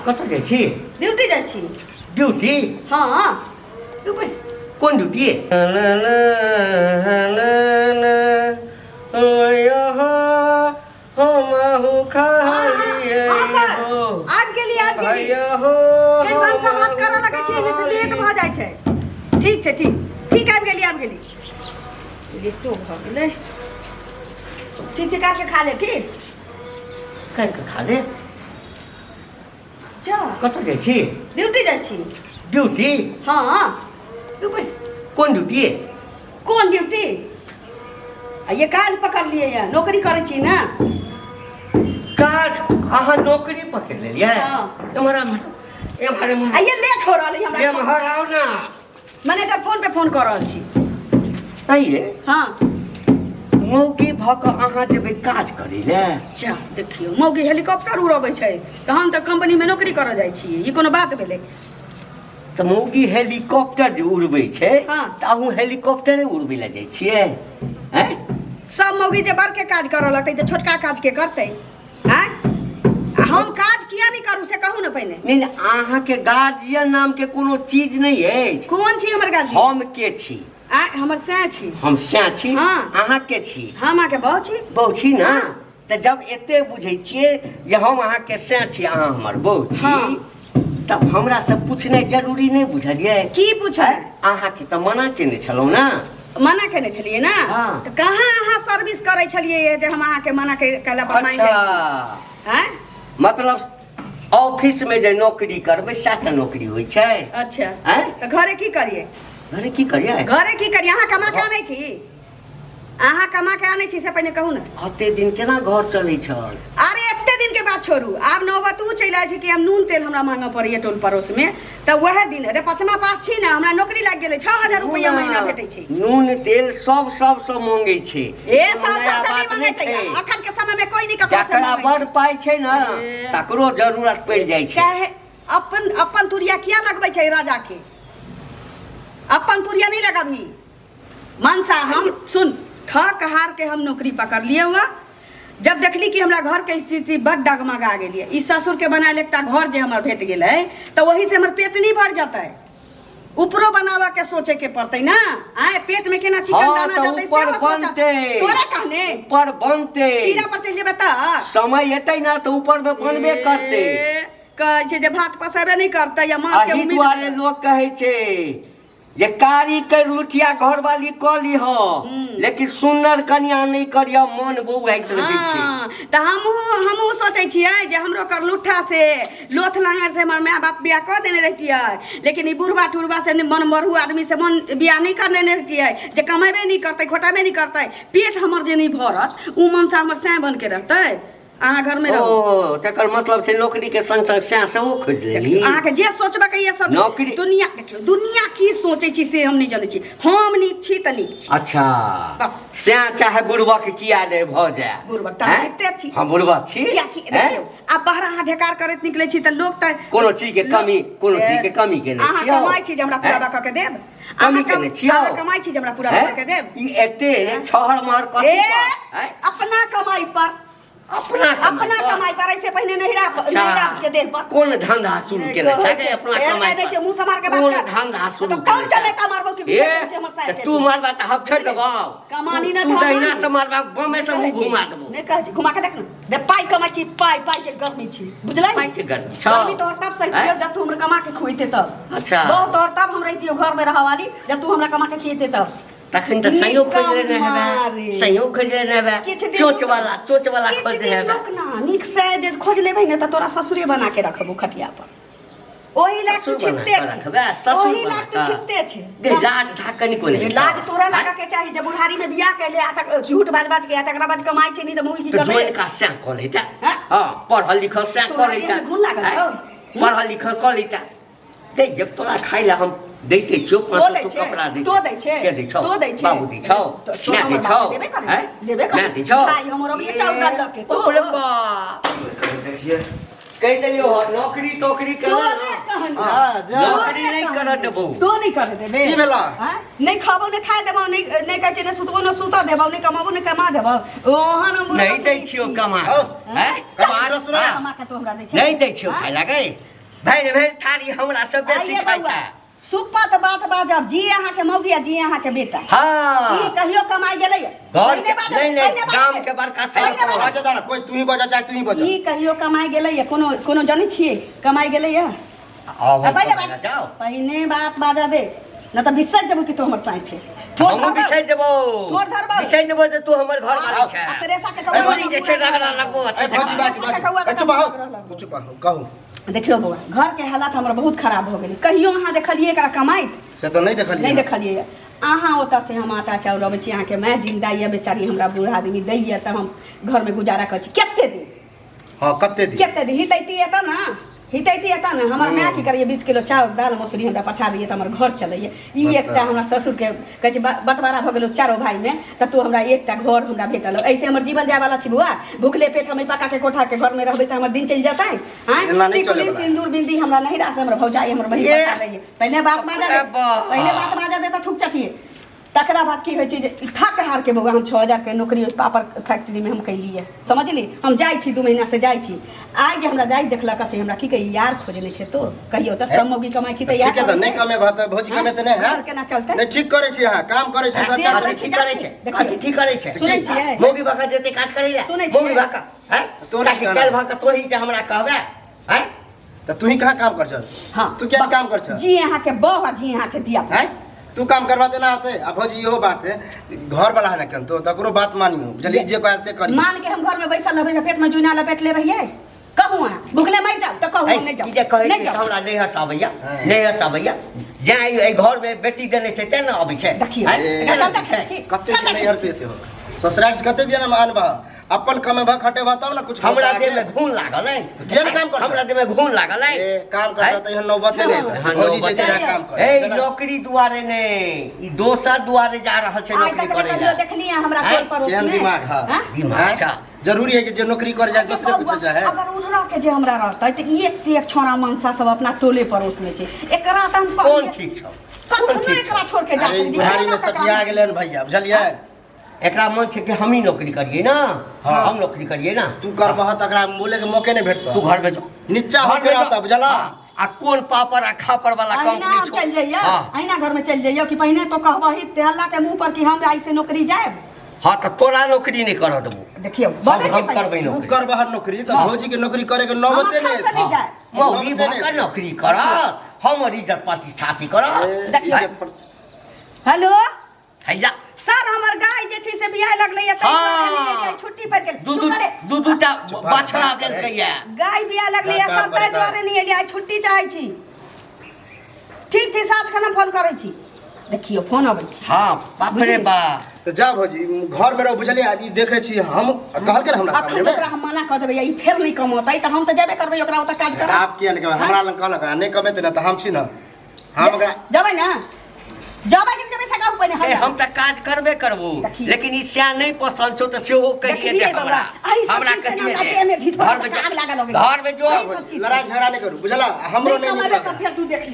कतऽ जाइ छी? ड्यूटी जाइ छी। ड्यूटी? हँ। कोन ड्यूटी? आबि गेली, आबि गेली। फेर भनसा भात करऽ लगै छी, एहिमे से लेट भऽ जाइ छै। ठीक छै, ठीक ठीक, आबि गेली, आबि गेली। लेटो भऽ गेलै। ठीक छै, काटि कऽ खा लेब की? काटि कऽ खा ले। जा। कतऽ जाइ छी? ड्यूटी जाइ छी। ड्यूटी? हँ। कोन ड्यूटी? कोन ड्यूटी? आ ये काज पकड़लियै ये, नौकरी करै छी ने। काज? अहाँ नौकरी पकड़ लेलियै? हँ। एम्हर एम्हर एम्हर एम्हर। आ ये लेट हो रहल है हमरा। एम्हर आउ ना। मैनेजर फोन पे फोन कऽ रहल छी। आइए। हँ। मौगी भऽ कऽ अहाँ जेबै काज करै लए? जा देखियौ, मौगी हेलीकॉप्टर उड़बै छै तऽ हम तऽ कंपनीमे नौकरी करऽ जाइ छियै, ई कोनो बात भेलै? तऽ मौगी हेलीकॉप्टर जे उड़बै छै, हँ। तऽ अहूँ हेलीकॉप्टरे उड़बै लए जाइ छियै? आँय? सब मौगी जे बड़के काज करऽ लगतै तऽ छोटका काज के करतै? आँय, आ हम काज किया नहि करू से कहू ने पहिने। नहि नहि, अहाँके गार्जियन नामके कोनो चीज नहि अछि? कोन छी हमर गार्जियन? हम के छी? आँय, हमर सैं छी। हम सैं छी? हँ। अहाँ के छी? हम अहाँके बहू छी। बहू छी ने? हँ। तऽ जब एते बुझै छियै जे हम अहाँके सैं छी, अहाँ हमर बहू छी, हँ। तब हमरा से पूछनाइ जरूरी नहि बुझलियै? की पूछबै? आँय? अहाँके तऽ मना केने छलहुँ ने। मना केने छलियै ने? हँ। तऽ कहाँ अहाँ सर्विस करै छलियै जे हम अहाँके मना केला पर मानि अच्छा। जाइ? आँय? मतलब ऑफिस में जे नौकरी करबै सएह तऽ नौकरी होइ छै। अच्छा। आँय? तऽ घरे की करियै? घरे की करियै? घरे की करियै? अहाँ कमा के आनै छी? अहाँ कमा के आनै छी से पहिने कहू ने। अते दिन केना घर चलै छल? अरे एते दिन के बात छोड़ू, आब नौबत उ चलि आयल छै कि हम नून तेल हमरा मांगऽ पड़ैया टोल पड़ोस में, तऽ वएह दिन अरे पचमा पास छी ने, हमरा नौकरी लागि गेलै, 6000 रुपैआ महीना भेटै छै। नून तेल सब सब सब मांगै छै। ए कोनो सब नया सब से नहि बात मांगै छै, छै। अखन के समय में कोई नहि ककरो से जकरा मांगै छै। बड़ पाइ छै ने ए। तकरो जरूरत पड़ि जाइ छै। काहे अपन अपन तुरिया किया लगबै छै राजा के? अपन तुरिया नहीं लगबही मनसा। हम सुन, थक हार के हम नौकरी पकड़ लिए हुआ, जब देखली कि हमरा घर के स्थिति बड डगमगा गेल ई ससुर के बनायल एकटा घर जे हमर भेट गेलै तऽ वही से हमर पेट नहीं भर जतै, ऊपरो बनाबऽ के सोचे के पड़तै ना। आय पेट में केना चिकन हाँ, दाना तऽ जतै ऊपर सेहो सोचऽ। बनतै। तोरा कहने ऊपर बनतै। चीरा पर चलि जेबै तऽ समय एतै ना तऽ ऊपर में बनबे करतै। ए, कहै छै जे भात पसेबे नहि करतै या माछ के एहि उम्मीद दुआरे लोक कहै छै जे कारी कर लुटिया घरवाली कऽ लिह, लेकिन सुन्नर कनिया नहि करिह, मन बौआइत रहै छै। हँ, तऽ हमहूँ हमहूँ सोचै छियै जे हमरो करलुट्ठा से लोथ लांगर से हमर माय बाप बियाह कऽ देने रहितियै, लेकिन ई बुढ़बा टुढ़बा से मन मरू आदमी से मन बियाह नहि करने रहितियै जे कमेबे नहि करतै, खोटेबे नहि करतै, पेट हमर जे नहि भरत, ओ मनसा हमर सैं बनके रहतै। अहाँ घर में रहू। ओ तकर मतलब छै नौकरी के संग संग सैह सेहो खोजि लेली। अहाँके जे सोचबे के ये सब नौकरी- दुनिया देखियौ, दुनिया की सोचै छी से हम नहि जनै छी, हम नीक छी तऽ नीक छी। अच्छा। बस। सैह चाहे बुड़बक किया नहि भऽ जाय। बुड़बक तऽ हैं? जीते छी। हम बुड़बक छी? कियाकि हैं? देखियौ, आब बाहर अहाँ ढेकार करैत निकलै छी तऽ लोक तऽ कोनो चीज के कमी, कोनो चीज के कमी केने अहाँ छियौ? कमाइ छी जे हमरा पूरा हैं? कऽ के देब? कमी अहाँ केने छियौ? अहाँ कमाइ छी जे हमरा पूरा हैं? कऽ के देब? ई एते छहर महर कथी ए, पर? हैं? अपना कमाई पर। अपना कमाई अपना पर? कमाई पर, ऐसे पहिने नहिरा अच्छा। नहिरा के देल पर। कोन धंधा शुरू केने छै गे अपना ए, कमाई कहि दै पर? छै, मुँह सम्हार के बात कोन कर। धंधा शुरू तऽ कोन केने छै? चमेटा मारबौ कि ए, बिसरि गेल हमर साया तऽ छै। तू मारबा तऽ हम छोड़ि देबौ। कमानी न तू धमानी। दहिना से मारबा, बमे से मुँह घुमा देबौ। नहि कहै छी, घुमा के देख ने। रे पाइ कमाइ छी, पाइ पाइ के गर्मी छी, बुझलै? पाइ के गर्मी छौ। गर्मी तोहर तब सही आँय? जब तू हमरा कमा के खुएते तब। अच्छा। बहुत तोहर तब हम रहितियौ घर में रहऽ वाली, जब तू हमरा कमा के खिएते तब। तखन तऽ संयोग खोजि लेने हेबै, संयोग खोजि लेने हेबै। किछु दिन चोच रुक। वाला, चोच वाला किछु खोजि दिन लेने हेबै। रुक ना, नीक से जे खोज लेबै ने तऽ तोरा ससुरे बना के रखबो खटिया पर। ओही ला तू ससुर बना छिपते कऽ छै। रखबै, ससुर ओही ला बना तू कऽ। छिपते छै। गे, लाज धाक कनिको नहि रे, छै। लाज तोरा लगा के चाही जे बुढ़ारी में बियाह कैले आ तक झूठ बाज बाज के आ तकरा बाद कमाई छै नहीं तऽ मुँह की तऽ करबै? जोइन का सैह कऽ लैता। हैं? हँ, पढ़ल लिखल सैह तोरा कऽ लैता। देह में घुन लागल हैं? छौ? पढ़ल लिखल कऽ लैता। गै, जब तोरा खाइ लए हम दैते छियौ, तो पाँच दै सौ छै, कपड़ा दैते। तो दै छै, के दै छौ? तो दै छै। बाबू दै छौ? तो माय दै हमर छौ? बाबू देबे करै, हैं? देबे करै। माय दै छौ? भाई हमर अभी चाउर दालि लऽ के, तो। बाप रे बाप। देखिए। कहि देलियौ हँ, नौकरी तोकरी तो करऽ नहि कहन। हँ, जा, जा। नौकरी नहि करऽ देबौ। तो नहि करऽ देबे। की भेला? हँ? नहि खाबो नहि खाय देबौ, नहि नहि कहै छै नहि सुतबो नहि सुतऽ देबौ, नहि कमाबो नहि कमा देबौ। ओहन हम नहि दै छियौ कमा। हौ। हैं? कमा ससुरा। कमा के तो हमरा दै छै। नहि दै छियौ हँ? खाय लए गै। भरि भरि थारी हमरा से बेसी आइए खाइ बौआ, छै। सुपत बात बाजब जी अहाँके मौगी आ जी अहाँके बेटा। हाँ। ई कहियो कमाइ गेलै? घर के नहीं नहीं, गाम के बड़का पहिने बाजऽ। अच्छा दादा, कोई तू ही बजा चाहे तू ही बजा। ई कहियो कमाइ गेलै? कोनो कोनो जनै छियै कमाइ गेलै? आब हम पहिले कमाइ बात जाओ। पहिने बात बाजऽ दे, न तऽ बिसरि जेबौ कि तू हमर साँइ छै। ठोर हमहूँ धरबौ। बिसरि जेबौ। ठोर धरबौ। बिसरि जेबौ जे तू हमर घर वाली छै। आ श्रेषा के ए, कौआ गोली जे छै रगड़ा लगबो ए छै। भौजी, बाजू बाजू, ए चुप हो, तू चुप हो, कहू। देखियौ बौआ, घर के हालत हमर बहुत खराब भऽ गेलै। कहियो अहाँ देखलियै एकरा कमाइत? से तऽ नहि देखलियै। नहि देखलियै अहाँ। ओतऽ से हम आटा चाउर अबै छी, अहाँके माय जिंदा यऽ बेचारी, हमरा बूढ़ा आदमी दैया तऽ हम घरमे गुजारा करै छी। कते दिन? हाँ, कते दिन? कते दिन हितैती एतऽ ने, हितैती एतऽ ने। हमर माय की करैए? 20 किलो चाउर दालि मौसरी हमरा पठा दैए तऽ हमर घर चलैए। ई एकटा हमरा ससुरके कहै छै, बँटवारा भऽ गेलौ चारो भाइमे तऽ तू हमरा एकटा घर हमरा भेटल। एहिसँ हमर जीवन जायवाला छै बौआ? भुखले पेट हम एहि पक्काके कोठाके घरमे रहबै तऽ हमर दिन चलि जेतै? आँय, एना नहि टिकुली चलैवला। सिन्दूर बिन्दी हमरा नहीं राख, हमर भौजाई हमर बहिन ए! पठा दैए। पहिले बात बाजा दे, अरे बाप। पहिले बात बाजा दे तऽ थूक चटिए। तकरा बाद की होइ छै जे थक हार के बौआ हम 6000 के नौकरी ओहि पापड़ फैक्ट्रीमे हम कैलियै, समझली? हम जाइ छी, 2 महीना से जाइ छी। आइ जे हमरा जाइ देखलक से हमरा की कही, यार खोजने छै। तो कहियो तऽ सब मौगी कमाइ छी तऽ यार ठीक है, तऽ नहि कमेबह तऽ भौजी कमेतै नहि? घर केना चलतै? नहि, ठीक करै छी अहाँ, काम करै छी सच्चा। कथी करै छी। ठीक करै छै? देखियौ। कथी ठीक करै छै? सुनै छियै? मौगी भाका जेते काज करै ले। सुनै छियै? मौगी भाका हैं तोरा ताकि की काल्हि भाका तोही जे हमरा कहबे हैं। तऽ तू ही कहाँ काम कर छह? हाँ। तू क्या काम कर छह? जी अहाँके बह आ जी अहाँके धिया। हैं, तू काम करबा देना होते। आ भौजी, इहो बात है, घर वाला है ना केन तो तकरो बात मानियो, बुझलियै? जे कहे से करियो। मान के हम घर में बैसल रहबै तऽ पेट में जुना लपेटले रहियै? कहू अहाँ, भुखले मरि जाउ तऽ कहू, हम नहि ई जाउ। जे कहै नहि छै जाउ। हमरा नैहर से अबैया, हाँ। नैहर से अबैया, जैं एहि घर में बेटी देने छै तें ने अबै छै। देखियौ, हैं? ए, तें ने कतऽ अबै छै। देखै छी? कते दिन नैहर से एते हो, ससुराल से कते दिन हम आनबह? अपन कमेबह खटेबह तब ने कुछ। हमरा देह में घून लागल अछि। किया ने काम कर? हमरा देह में घून लागल अछि। ए, काम करता तऽ एहन नौबते नहि हाँ, हेतै। भौजी नौबते जैते रहै नहि। काम करे। ए, जेना- नौकरी दुआरे ने, ई दोसर दुआरे जा रहल छै आइ नौकरी तक करे कहियो लए। देखलियै हमरा आँय? टोल पड़ोस केहन में? दिमाग है? आँय? दिमाग हैं? छै। जरूरी है कि जे नौकरी करे जाए दोसरे कुछ जाए है? अगर उधरा के जे हमरा रहतै तऽ एक से एक छौड़ा मनसा सब अपना टोले पड़ोस में छै। एकरा तऽ हम कोन ठीक छौ? कोन कखनो ठीक छौ? एकरा छोड़ के जा अरे सकै छी। बुढ़ारी में केना सठिया गेलै हन भैया, बुझलियै? एकरा मन छै कि हमही नौकरी करियै ना। हाँ। हम नौकरी करियै ना। तू करबह तकरा बोले के मौके नहीं भेटतौ। तू घर में जो। नीचा घर होके में जो। रहता, बुझला? हाँ, आ कोन पापड़ आ खापड़ वाला अहिना कंपनी हम छौ? चलि जइयै। हाँ। अहिना घर में चलि जइयै कि पहिने तो कहबही हल्ला के मुंह पर कि हम आइ से नौकरी जायब? हाँ, तऽ तोरा नौकरी नहीं करऽ देबो। देखियौ, बजै छै हम पहिने। करबै तू नौकरी। करबह नौकरी तऽ भौजी के नौकरी करे के नौबते हम नहीं अखन से नहि जायब। मौगी नौबते भऽ नहि कऽ नौकरी करत, हमर इज्जत प्रतिष्ठा अथी करत। ए, देखियौ। इज्जत पर- हेलो। हैया। सर, हमर गाय जे छै से बियाह लगलै ताहि दुआरे हाँ। नहि जाइ, छुट्टी पड़ि गेल। दू चुप दू करे। दू दूटा चुप बछड़ा करे। देलकै ये। गाय बियाह लगलै काम सर, ताहि करे। दुआरे नहि एलियै आइ, छुट्टी चाहै छी। ठीक छै, साँझ खन हम फोन करै छी। देखियौ, फोन अबै छै। हाँ, बाप रे बा। तऽ जा भौजी, घर में रहो, बुझलियै? आब ई देखै छी हम, कहलकै ने हमरा अखन सामने में। ओकरा हम मना कऽ देबै, ई फेर नहि कमौतै तऽ हम तऽ जेबे करबै ओकरा ओतऽ काज करऽ। आप किया नहि कमेबै? हमरा लग कहलक आ नहि कमेतै ने तऽ हम छी ने, हम ओकरा जेबै ने, जेबै कि नहि जेबै से कहू पहिने। ए, हम तऽ काज करबे करबो। देखियौ। लेकिन ई सएह नहि पसन्द छौ तऽ सेहो कहिए दे। देखलियै हमरा बाबा, एहि सब हमरा चीज से ने कहिए हमरा दे। देहमे धिधोर घर में आग लागल जो, लगैए। घर में जो। एहि सब चीज से। लड़ाई झगड़ा नहि करू, बुझला? हमरो नहि नहि नीक कमेबै तऽ लागल। फेर तू देख।